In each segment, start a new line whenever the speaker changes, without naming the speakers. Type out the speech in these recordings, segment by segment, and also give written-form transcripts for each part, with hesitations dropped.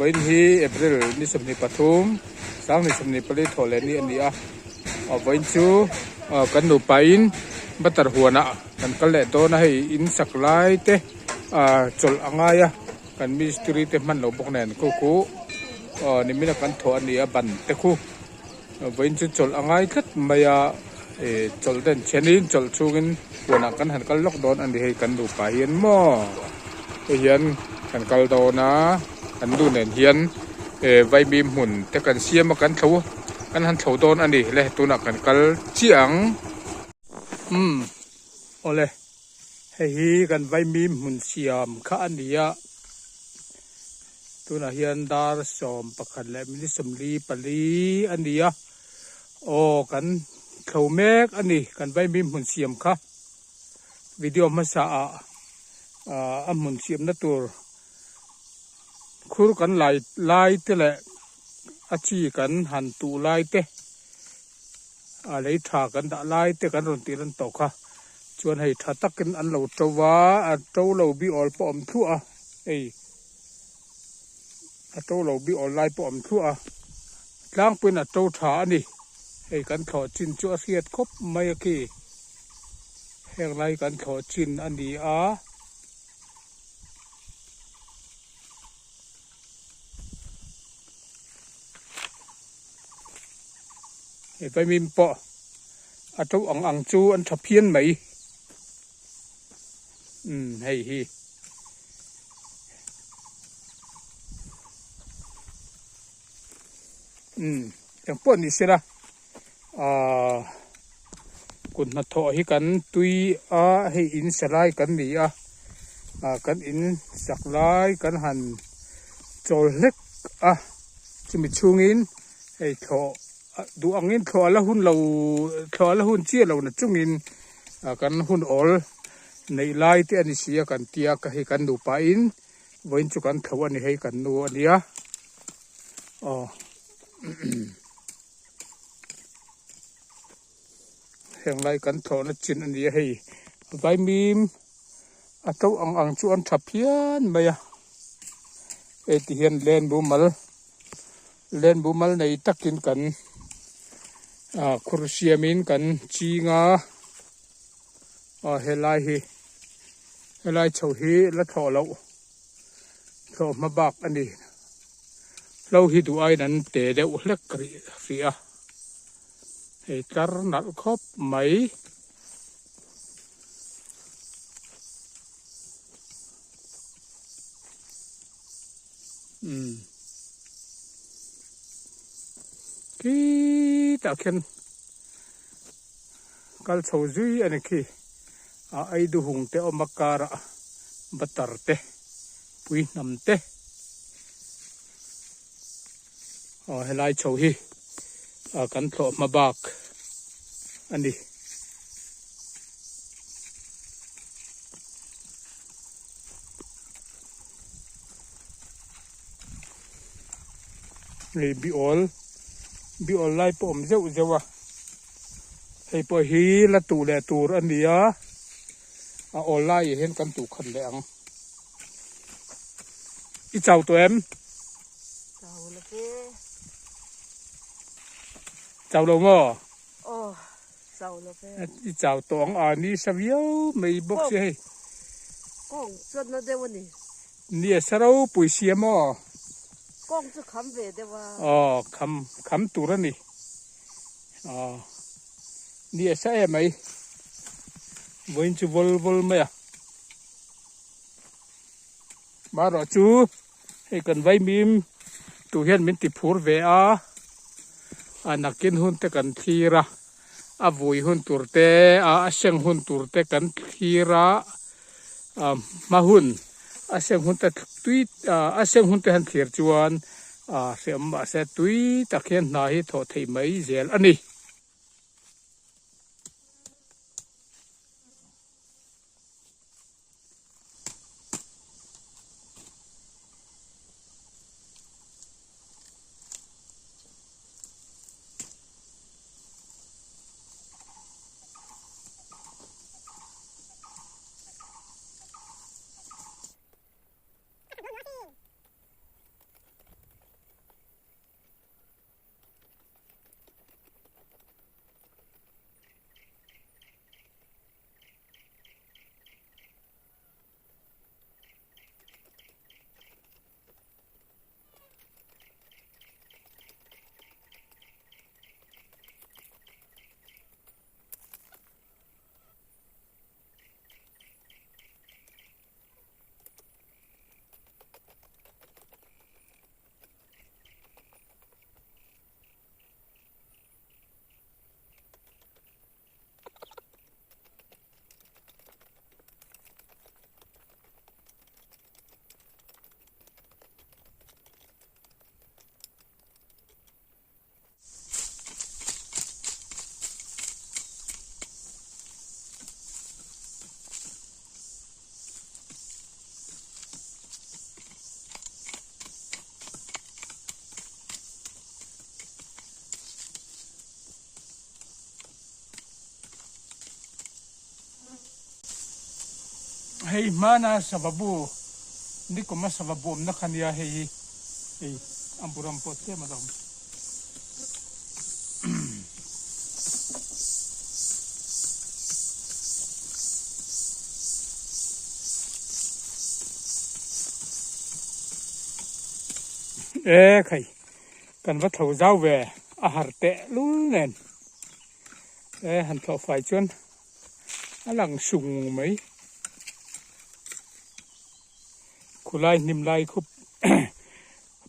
Vawiin hi April ni 23 sang ni 24 thawh leh ni a ni a vawiin chu kan nupa in butter huanah kan kal leh dawn a hei in sak lai te chawlh a ngai a kan mistiri te hman lo bawk nen khu khu nimina kan thawh a ni a ban te khu vawiin chu chawlh a ngai tlat mai a chawlh den thenin chawlh chhungin huanah kan han kal lawk dawn a ni hei kan nupa hian maw hei hian kan kal dawn a kan nu nen hian vaimim hmun te kan siam a kan thlo kan han thlo dawn a ni le tunah kan kal chiah ang umm awle hei hi kan vaimim hmun siam kha a ni a tunah hian dar 11 leh minute 44 a ni a aw kan thlo mek a ni kan vaimim hmun siam kha video hmasa ah a hmun siamna tur khur kan lai lai te leh a chi kan han tuh lai te a lei tha kan dah lai te kan rawn tih lan tawh kha chuan hei tha takin an lo to va a to lo bi awl pawh a awm thluah a hei a to lo bi awl lai pawh a awm thluah a tlangpuiin a to tha a ni hei kan thlawh chin chu a hriat khawp mai a khi heng lai kan thlawh chin a ni a. Hei vaimim pawh a to ang ang chu an tha phian mai umm hei hi umm engpawh ni sela ahh kut hnathawh hi kan tui a hei in sa lai kan ni a ah kan in sak lai kan han chawl hlek a chumi chhungin hei thlawh duh angin thlawh a la hun lo thlawh a la hun chiah lo na chungin ah kan hun awl neih lai te a ni si a kan tia ka hei kan nupa in vawiin chu kan thlawh a ni hei kan nu a nia aw. Heng lai kan thlawhna chin a ni a hei vaimim a to ang ang chu an tha phian mai a hei ti hian len bumal len bumal nei takin kan ah khur siamin kan ching a aw helai hi helai chho hi la thlawh loh thlawh hma bak a ni. Hlo hi duh aiin an te deuh hlek rih hrih a, hei tlar nalh khawp mai. Umm khitah khian kal chho zui a ni khi a aiduhung te awm a karah butter te. Pui hnam te aw helai chho hi ah kan thlawh hma bak a ni. Hei bi awl bi awl lai pawh a awm zeuh zeuh a hei pawh hi la tuh leh tur a ni a a awl laiah hian kan tuh khat leh ang. I chau tawh em?
Chau lo ve.
Chau lo maw?
Aw, chau lo ve.
I chau tawh ang a, ni sa viau mai bawk si hei.
Kawng chuan na deuh a ni.
Ni a sa ropui sia maw?
Kawng chu kham ve deuh a.
Aw, kham, kham tur a ni. Aw, ni a sa em mai. Vawiin chu vawl vawl mai a. Marawh chu hei kan vaimim tur hian min ti phur ve a, a nakin hun te kan thlir a, a vui hun tur te a seng hun tur te kan thlir a, a hma hun a seng hun te tui a seng hun te han thlir chuan a hreawm mahse tui tak hian hna hi thawh theih mai zel a ni. Hei hmana sava bu nikuma sava bu awmna kha nia hei hi hei a bu ram pawh tlem a lo awm. E khai kan va thlo zau ve a har teh lul nen e han thlawh fai chuan a lang sung mai khulai hnim lai khup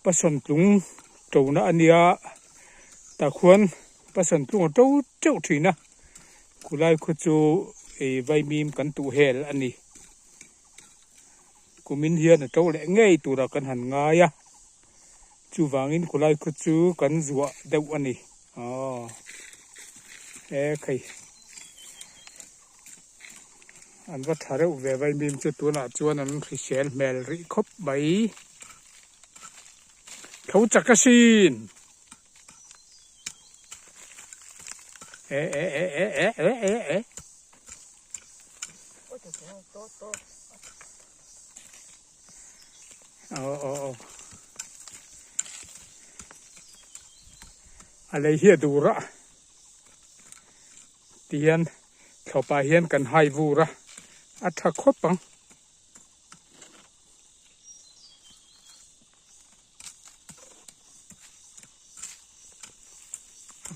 Pasawn tlung ṭona a nia tah khuan pasawn tlung a ṭo teuh ṭhin a khulai khu chu ih vaimim kan tuh hel a ni kumin hian a ṭo leh ngei turah kan han ngai a chuvangin khulai khu chu kan zuah deuh a ni aw he khai an va tha reuh ve vaimim chu tunah chuan an hrisel hmel rih khawp mai. Tho chak a sin. E e e e e e e e. Aw aw aw. A lei hi a dur a. Tihian thlawpah hian kan hai vur a. A tha khawp ang.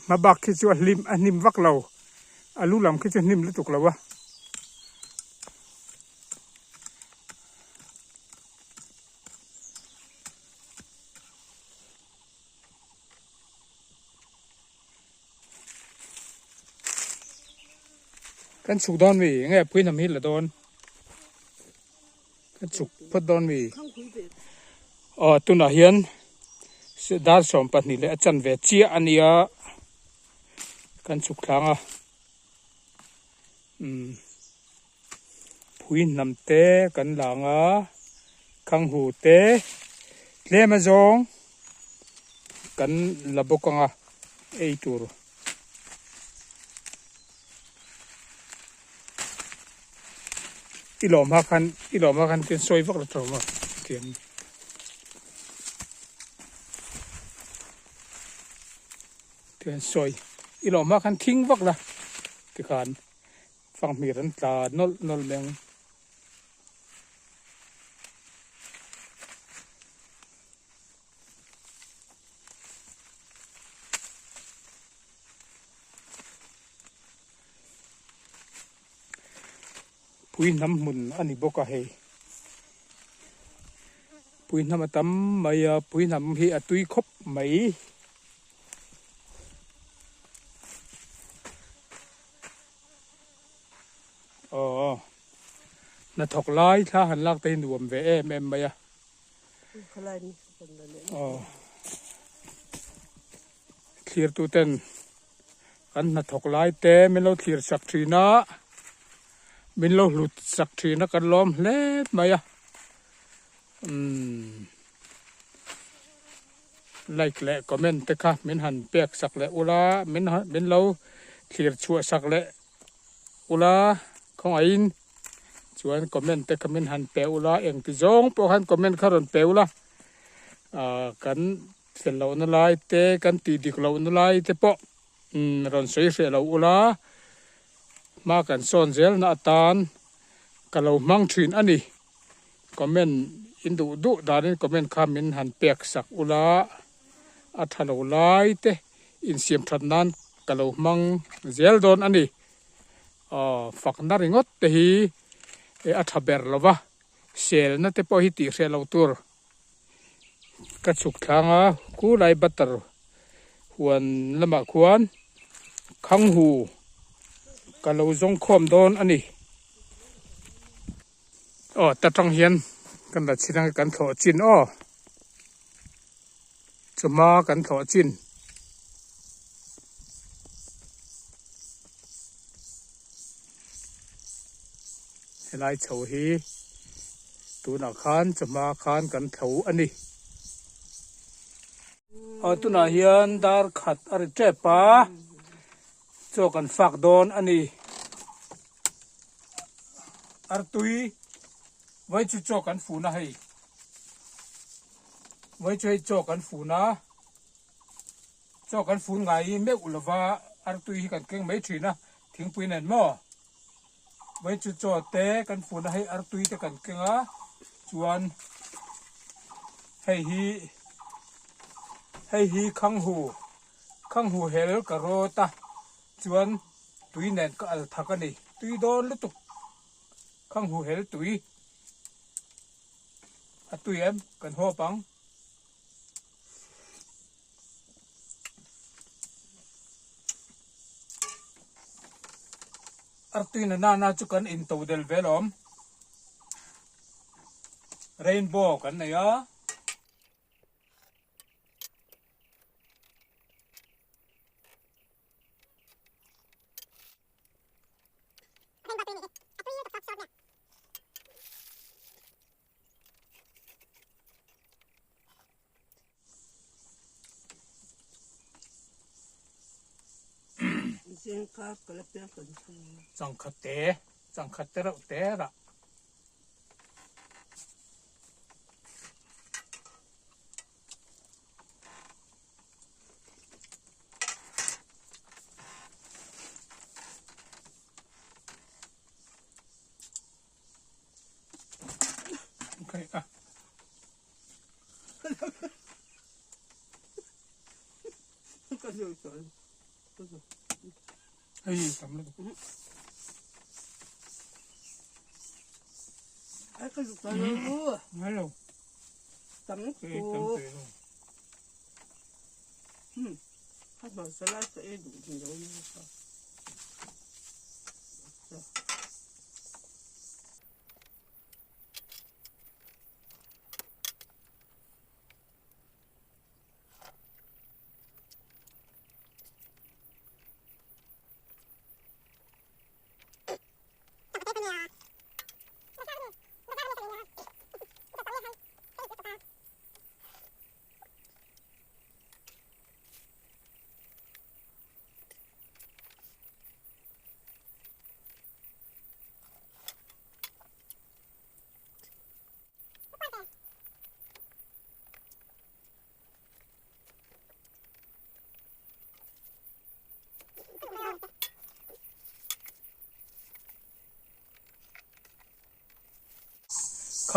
Hma bak khi chu a hlim a hnim vak lo a lu lam khi chu hnim lutuk lo a. Kan chhuk dawn mi enge pui hnam hi la dawn kan chhuk phawt dawn mi aw tunah hian dar 12 leh a chanve chiah a nia kan chhuk thlang a umm phui hnam te kan lang a khanghu te tlem a zawng kan la bawk ang a ei tur. I lawm ha khan i lawm ha khan tin sawi vak la tawm a tiang tiang sawi i lawm ha khan thing vak la tikhan fanghmir an tla nawlh nawlh mai ang. Pui hnam hmun a ni bawk a hei pui hnam a tam mai a pui hnam hi a tui khawp mai. Aw hnathawk lai thla han lak te hi nuam ve em em mai a. Aw thlir tu ten kan hnathawk lai te min lo thlir sak thin a min lo hlut sak thin a kan lawm hle mai a umm like leh comment te kha min han pek sak leh ula min min lo thlir chhuah sak leh ula khawngaihin. Chuan comment te kha min han pe ula engti zawng pawh khan comment kha rawn pe ula ah kan fel lohna lai te kan tih dik lohna lai te pawh umm rawn sawi hreh lo ula hma kan sawn zelna atan ka lo hmang thin a ni comment in duh duh danin comment kha min han pek sak ula a tha lo lai te insiam that nan ka lo hmang zel dawn a ni. Aw fakna ringawt te hi a tha ber lo va, selna te pawh hi tih hreh loh tur ka chhuk thlang a, khulai butter huan lamah khuan khanghu ka lo zawng khawm dawn a ni. Aw ta tang hian kan la chhin ang kan thlawh chin aw chawhma kan thlawh chin. Helai chho hi tunah khan chawhma khan kan thlo a ni. Aw tunah hian dar khat a ri tep a chaw kan fak dawn a ni. Artui. Vai chu chaw kan fun a hei. Vai chu hei chaw kan fun a. Chaw kan fun ngai meuh lova artui hi kan keng mai thin a thingpui nen maw. Vai chu chaw te kan fun a hei artui te kan keng a chuan hei hi hei hi khanghu khanghu hel ka rawt a chuan tui nen ka al thak a ni tui dawn lutuk khanghu hel tui a tui em kan hawp ang. Artui na nana chu kan in to del ve lawm. Rainbow kan nei a. Changkhat te, changkhat te reuh te rah. Hei tam lutuk. Ngai lo.
Tam
Hei tam
tu.
tui lo.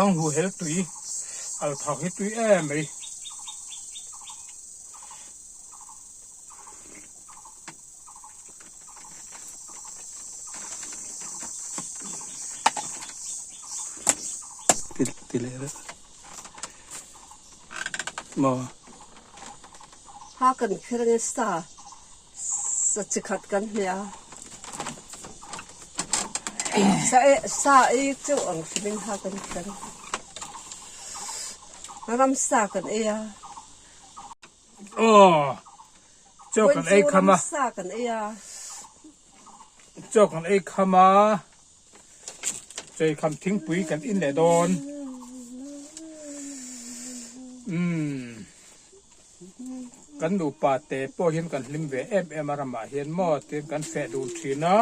Khang hu hel tui al thak hi tui em mai. Ti leh reuh maw.
Ha kan phir nge sa sa chi khat kan hne a sa e sa ei cheuh ang hrim in ha kan phir ram sa kan ei a.
Aw chaw kan ei kham a.
Sa kan ei a.
Chaw kan ei kham a. Chei kham thingpui kan in leh dawn. Umm kan nupa te pawh hian kan hlim ve em em a ramah hian maw tiin kan feh dun thin a.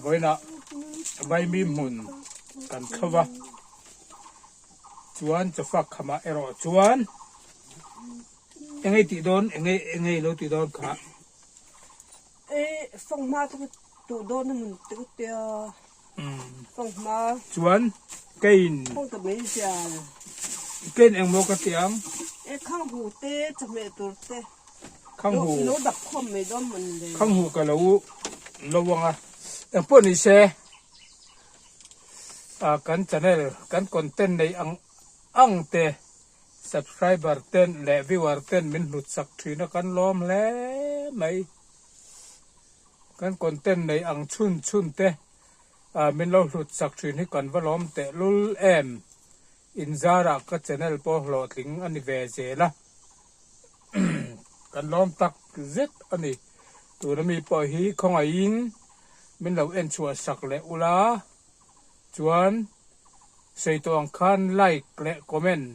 Vawiinah Vaimi hmun kan thlo va chuan chawfak khamah erawh chuan engei tih dawn engei engei lo tih dawn kha. Chuan kein kein engmaw ka ti ang? Khanghu khanghu ka lo lo ang a, engpawh ni se kan channel kan content nei ang ang te Subscriber ten leh viewer ten min hlut sak thin a kan lawm hle mai. Kan content nei ang chhun chhun te min lo hlut sak thin hi kan va lawm teh lul em. Inzarah ka channel pawh hlawhtling a ni ve zel a. Kan lawm tak zet a ni. Tuna mi pawh hi khawngaihin min lo en chhuah sak leh ula chuan Sawi tawh ang khan like leh comment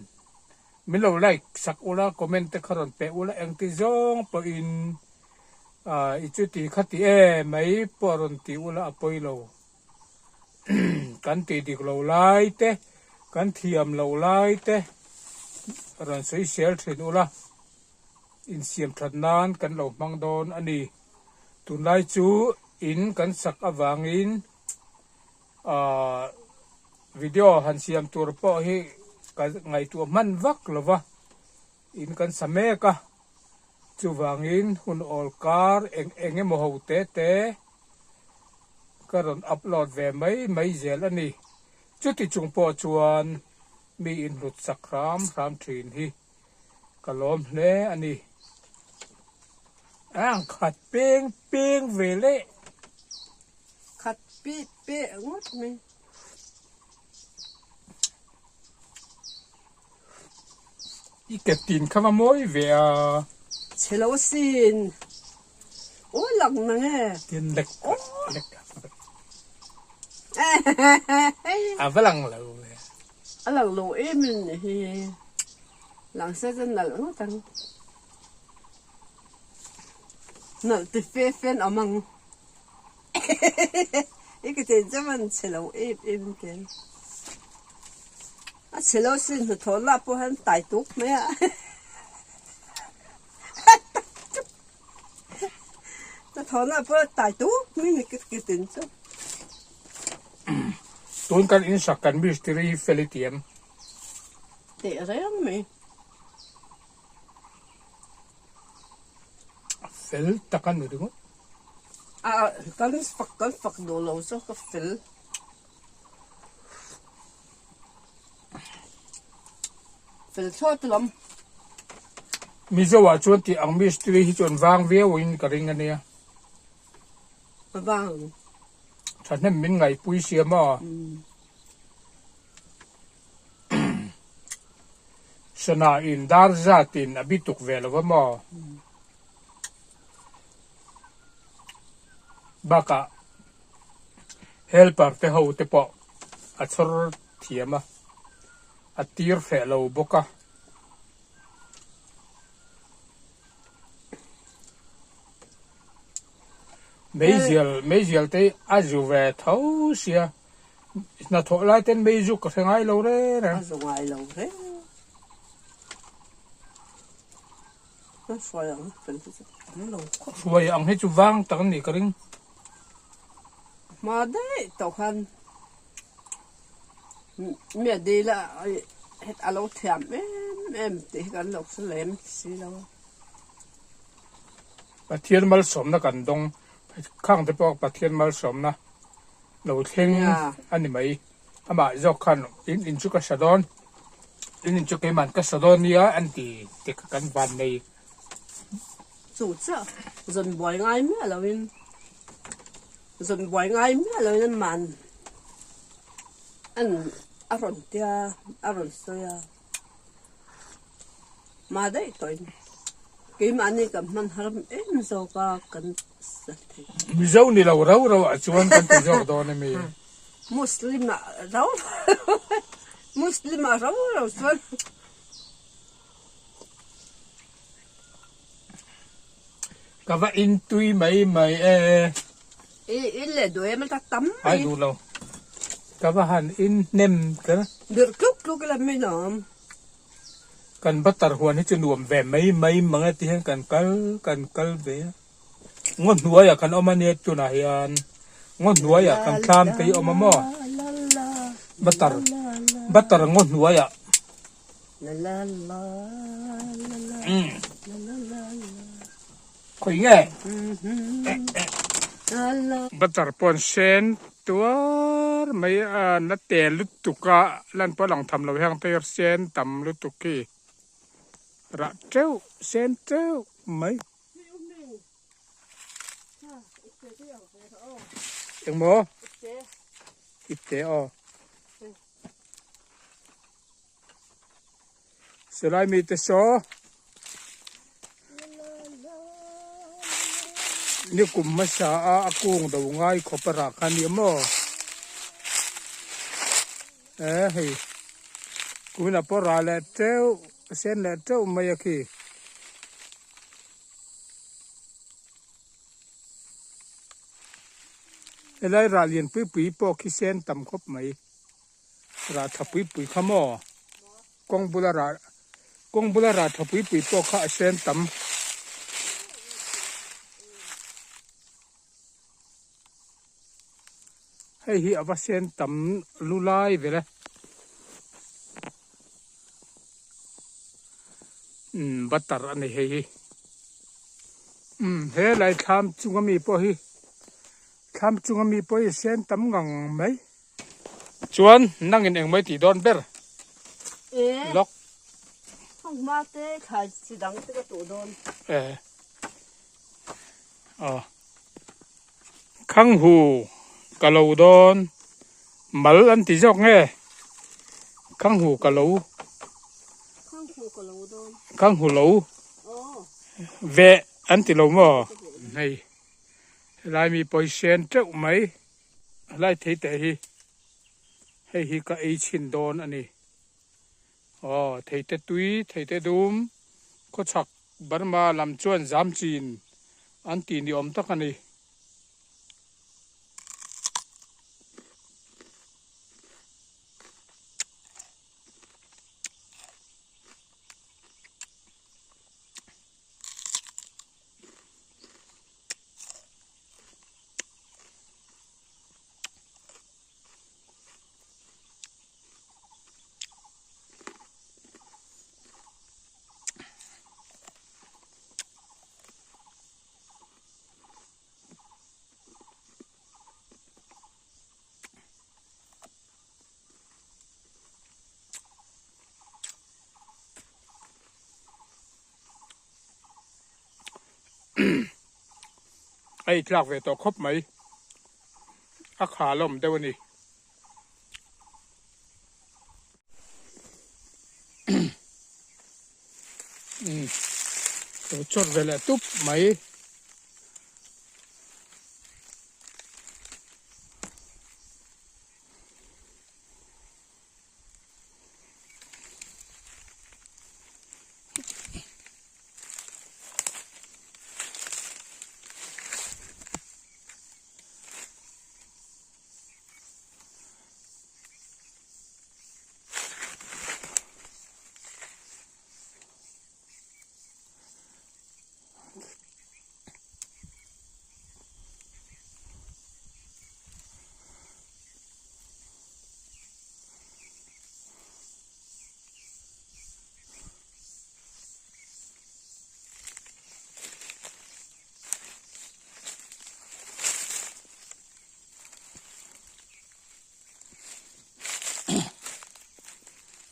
min lo like sak ula comment te kha rawn peh ula engti zawng pawhin i chuti kha ti e mai pawh rawn ti ula a pawi lo. Kan tih dik lo lai te, kan thiam lo lai te rawn sawi sel thin ula, insiam that nan kan lo hmang dawn a ni. Tunlai chu in kan sak avangin ahh video han siam tur pawh hi ka ngaihtuah hman vak lo va, in kan sa mek a, chuvangin hun awl kar eng eng emaw ho te te ka rawn upload ve mai mai zel a ni. Chuti chung pawh chuan mi inhlut sak hram hram thin hi ka lawm hle a ni. A ang khat peng peng ve le.
Khat pih peh ngawt mai.
I ke tin kha va mawi ve a.
Chhe lo sin. Aw lang na nge.
Tin lek lek. A va lang lo ve.
A lang lo em in hi. Lang se chuan nalh ngawt ang. Nalh ti fe fe an awm ang. I ke tin chu van chhe lo em em te. A chhe lo sin hnathawh lah pawh hian tai tuk mai a. Hnathawh lah pawh tai tuk mai ni ke tin chu.
Tun kan insak kan mistiri hi fel i ti em?
Teh reng mai.
Fel tak a ni ringawt.
A kan fak kan fak duh lo chu ka fel. Fel thlawt lam.
Mizo ah chuan tih ang mistiri hi chuan vang viau in ka ring a nia.
Vang.
Thahnem min ngaihpui sia maw? Sana in dar zat in a bi tuk ve lo va maw? Bakah helper te ho te pawh a chhawr thiam a, a tir feh lo bawk a. Meizial meizial te a zu ve tho sia, hnathawh lai ten mei zuk a hre ngai lo reng reng.
A zu ngai lo reng. Hruai ang fel hi chu tam lo khawp.
Hruai ang hi chu vang tak a nih ka ring.
Hma daih tawh khan mi a dil a het a lo thiam em em tih hi kan lo hre lem si lo a.
Pathian malsawmna kan dawng khang te pawh Pathian malsawmna lo thleng a ni mai. Amah zawk khan in in chu ka hre dawn, in in chu keiman ka hre dawn nia an ti te kha kan van nei.
Chu chiah zawn buai ngai miah loin zawn buai ngai miah loin an man an a rawn tia a rawn sawi a. Mah daih tawhin keimahni kan hman har em zawk a kan sa thei.
Mizo ni lo rau rau ah chuan kan ti zawk dawn a mi?
Muslim ah rau Muslim ah rau rau chuan.
Ka va in tui mai mai e.
I in leh duh em a ta tam mai.
Ai duh lo. Ka va han in hnem kher.
Dirh tluk tluk ila min awm.
Kan butter huan hi chu nuam ve mai mai mang e ti hian kan kal kan kal ve a. Ngaw hnuaiah kan awm a nia tunah hian ngaw hnuaiah kan thlam te hi a awm a maw? Butter butter ngaw hnuaiah. Khawi nge? Butter pawh an sen tuar mai a, na te lutuk a, lan pawh a lang tham lo heng te hi sen tam lutuk hi rah teuh sen teuh mai. Engmaw? Ipte aw. Silai mite saw ni kum hmasa a a kung do ngai khawp a rah kha a ni maw e hei kuminah pawh rah leh teuh sen leh teuh mai a khi. Helai rah lian pui pui pawh khi sen tam khawp mai. Rah tha pui pui kha maw? Kawng bula rah kawng bula rah tha pui pui pawh kha a sen tam. Hei hi a va sen tam lu lai vel e. Umm butter a ni hei hi. Umm he lai thlam chunga mi pawh hi thlam chunga mi pawh hi sen tam ngang mai. Chuan nangin engmai tih dawn ber lawk.
Hma te thlai chi dang te ka tuh dawn.
E aw Khanghu ka lo dawn mal an ti zawk nge Khanghu ka lo
Khanghu ka lo dawn
Khanghu lo veh an ti lo maw hei helai mi pawisen teuh mai. Helai thei teh hi hei hi ka ei chhin dawn a ni. Aw theite tui, theite dum, khawchhak Burma lam chuan zam chin an tih ni awm tak a ni. A intlak ve tawh khawp mai a kha lawm deuh a ni. Lo chawt ve leh tup mai.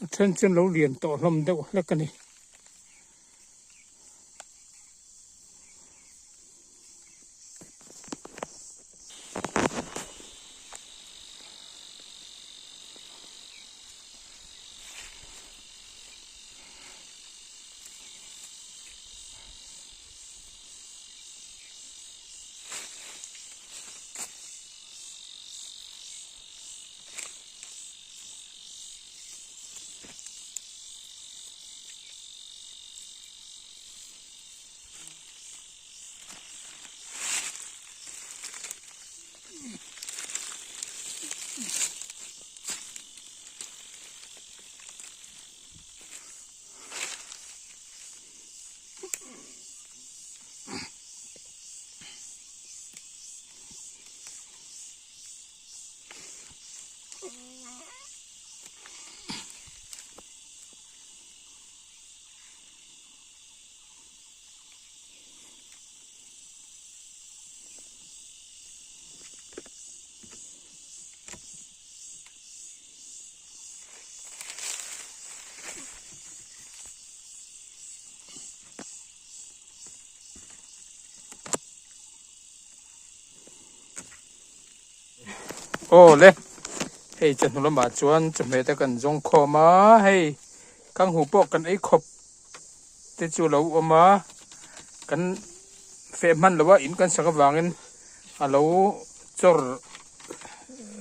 A then chuan lo lian tawh hlawm deuh hlek a ni. Aw le hei chawhnu lamah chuan chawhmeh te kan zawng khawm a hei kanghu pawh kan ei khawp te chu a lo awm a kan feh hman lo a in kan sak avangin a lo chawr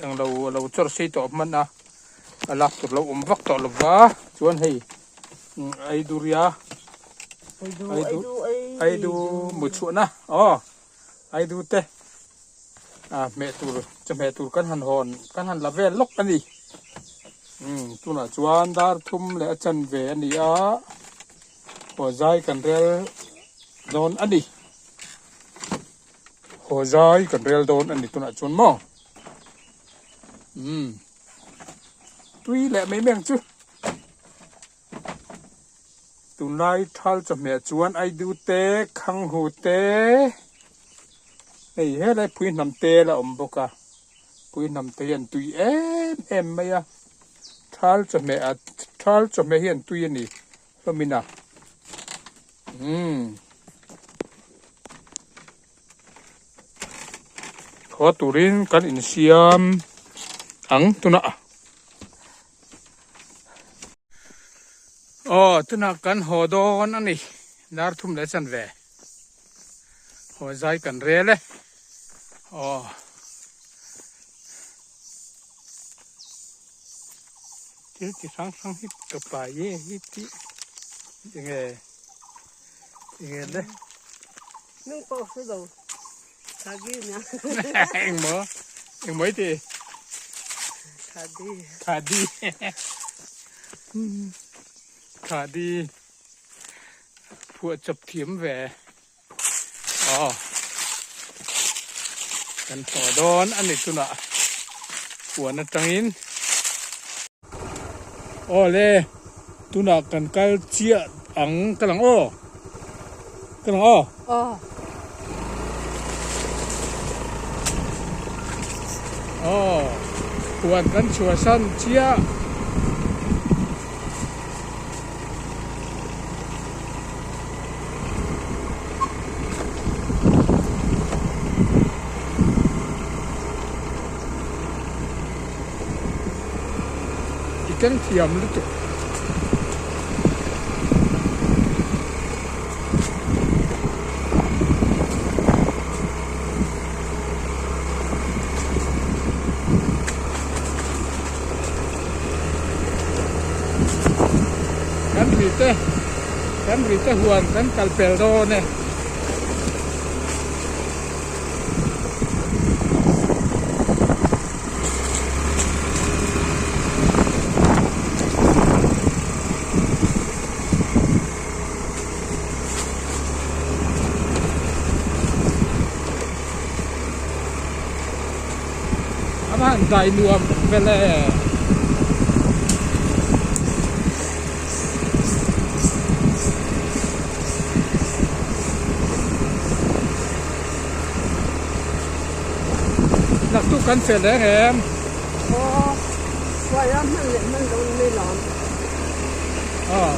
englo a lo chawr sei tawh hman a a lak tur lo awm vak tawh lo va chuan hei Aiduria Aidu Aidu mu chhuahna aw Aidu te. Ah hmeh tur chawhmeh tur kan han hawn kan han la vel lawk a ni. Umm tunah chuan dar thum leh a chanve a ni a haw zai kan rel dawn a ni. Haw zai kan rel dawn a ni tunah chuan maw. Umm tui leh mai mai ang chu. Tunlai thal chawhmeh chuan Aidu te, Khanghu te, hei helai Phuihnam te la awm bawk a, Phuihnam te hian tui em em mai a, thal chawhmeh ah thal chawhmeh hian tui a ni hlawmin a, umm. Haw turin kan insiam ang tunah. Aw tunah kan haw dawn a ni dar thum leh chan ve haw zai kan rel e aw thil chi hrang hrang hi ka pai e hi tih enge enge le
Nung pawh hre lo Khadi nia.
Engmaw? Engmaw i ti?
Khadi.
Khadi. Khadi. Phuah chawp thiam ve. Aw. Kan haw dawn a ni tunah. Huan atangin. Aw le, tunah kan kal chiah ang ka lang aw. Ka lang aw.
Aw.
Aw, huan kan chhuahsan chiah. I keng thiam lutuk. Kan ri te kan ri te huan kan kal pel dawn e. A va han dai nuam vel e. Naktuk kan fel reng em?
Aw, hruai a hman leh hman lo ni mai lo.
Aw.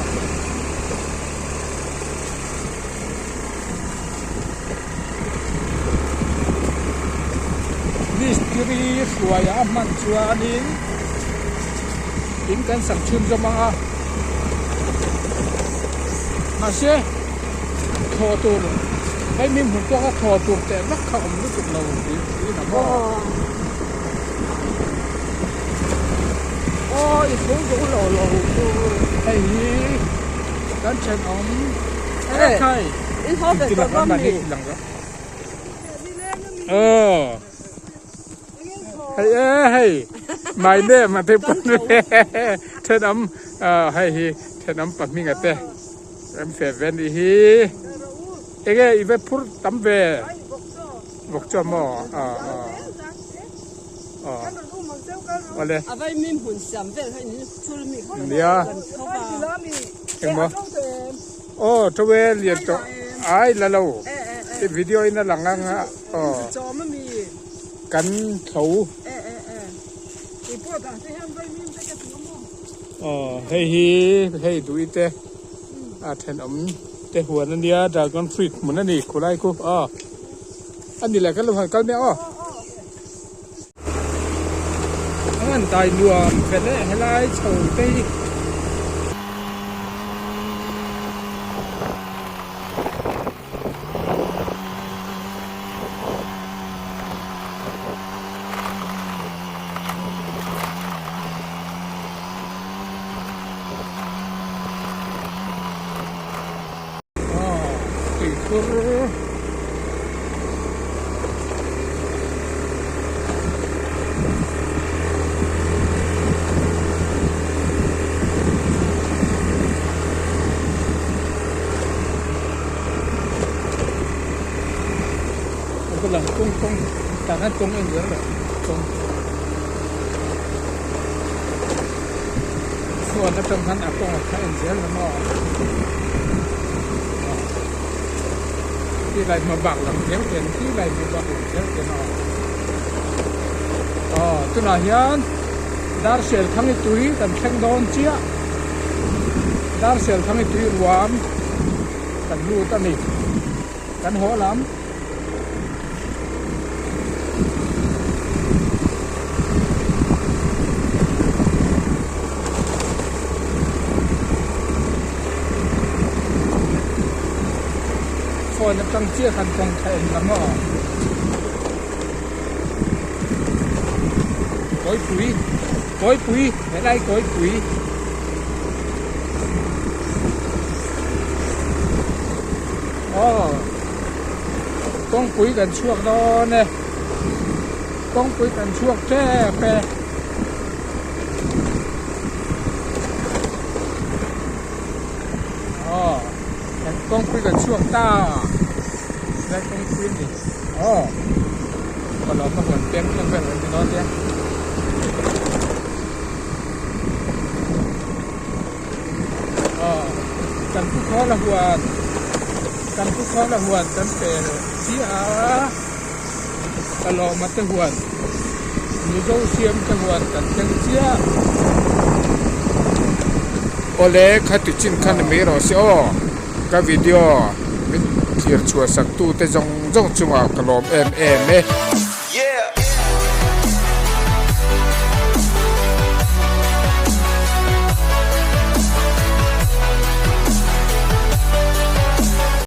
Mistiri hruai a hman chuanin in kan sak chhun zawm ang a. Mahse, thaw tur hei mi hmun tawka thaw tur teh vak kha awm lutuk lo tih in a maw.
Aw, i tho zo lo lo chu.
Hei hi kan thenawm Ekhai in ti lang an mahni ti lang rawh. Aw. Hei e hei my name a te pawh thenawm hei hi thenawm pahminga te rem fe ve anih hi enge i va phur tam ve vawk chaw maw awle nia engmaw aw tawel lian tawh ai la lo video in a lang ang a aw. Kan tho. Aw hei hi hei duh te a thenawm te huan a nia dragon fruit hmun a ni khulai khu aw a ni leh kan lo han kal mek aw. An han dai nuam fel e helai chho te hi. Tuikhur. Khan kawng en zel rawh kawng phone atang khan a kawng a kha en zel lo maw ti lai hma bak lang zel ten ti lai hma bak lang zel ten aw aw tunah hian Darsel Thangi tui kan thleng dawn chiah Darsel Thangi tui ruam kan lut a ni kan haw lam. Phone atang chiah khan kawng kha en la maw? Kawipui Kawipui helai Kawipui. Aw kawngpui kan chhuak dawn e kawngpui kan chhuak tep e aw kawngpui kan chhuak ta helai kawngpui a ni aw ka lawm a huan peng thleng vel an ti dawn nia. Kan pu khawl a huan kan pu khawl a huan kan pel chiah a ka lawma te huan mizo siam te huan kan thleng chiah awle khati chin khan ni mai rawh se aw ka video min thlir chhuah sak tu te zawng zawng chungah ka lawm em em e.